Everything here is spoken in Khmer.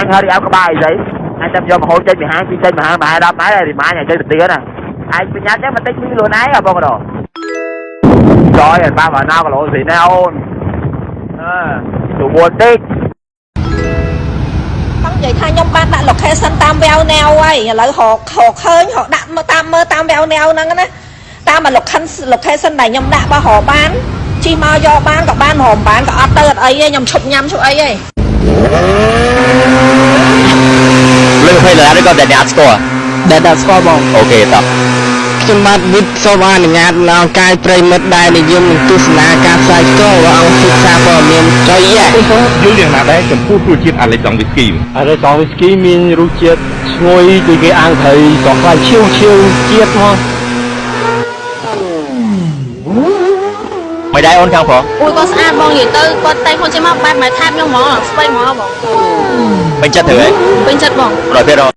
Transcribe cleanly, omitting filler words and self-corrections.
ហាងហើយអោក្បាលអីស្អីអញតែយកម្ហូបចេញពីហាងពីចេញពីហាងប្រហែល10ម៉ែត្រហើយរីម៉ាញអញចេញទៅទៀតណាឯងប្រញាប់ចឹងមកតិចមីខ្លួនឯងបងរចយឲ្យបាណាគីឡូស្រីណែអូនអឺទូមួនតិច ចង់និយាយថាខ្ញុំបានដាក់ location តាមវែវណែវហើយឥឡូវរករកឃើញរកដាក់មកតាមមើលតាមវែវណែវហ្នឹងណាតាម location ដែលខ្ញុំដាក់បើរកបានជិះមកយកបានក៏បានរកមិនបានក៏អត់ទៅអត់អីទេខ្ញុំឈប់ញ៉ាំឈប់អីទេ លើ20ដុល្លារឬក៏តែអ្នកអត់ស្គាល់ ដែលដាក់ស្គាល់បង OK តោះ ខ្ញុំបាទវិទ្យសូមអនុញ្ញាតដល់កាយប្រិមិត្តដែលនិយមនឹងទស្សនាការផ្សាយផ្ទាល់របស់អង្គភាពសារព័ត៌មានចុយយ៉ា យល់យ៉ាងណាដែរចំពោះរសជាតិអាឡិចដង់វីស្គី អារ៉េសងវីស្គីមានរសជាតិឈ្ងុយដូចគេអាំងត្រីស្រស់ខ្លាយឈៀវឈៀវជាតិមក មិនដែរអូនខាងប្រុស អូយគាត់ស្អាតបងនិយាយទៅគាត់តែងខ្លួនចេញមកបែបម៉ែថែបខ្ញុំហ្មងស្វ័យហ្មងបង ពេញចិត្តត្រូវហ៎ ពេញចិត្តបង 100%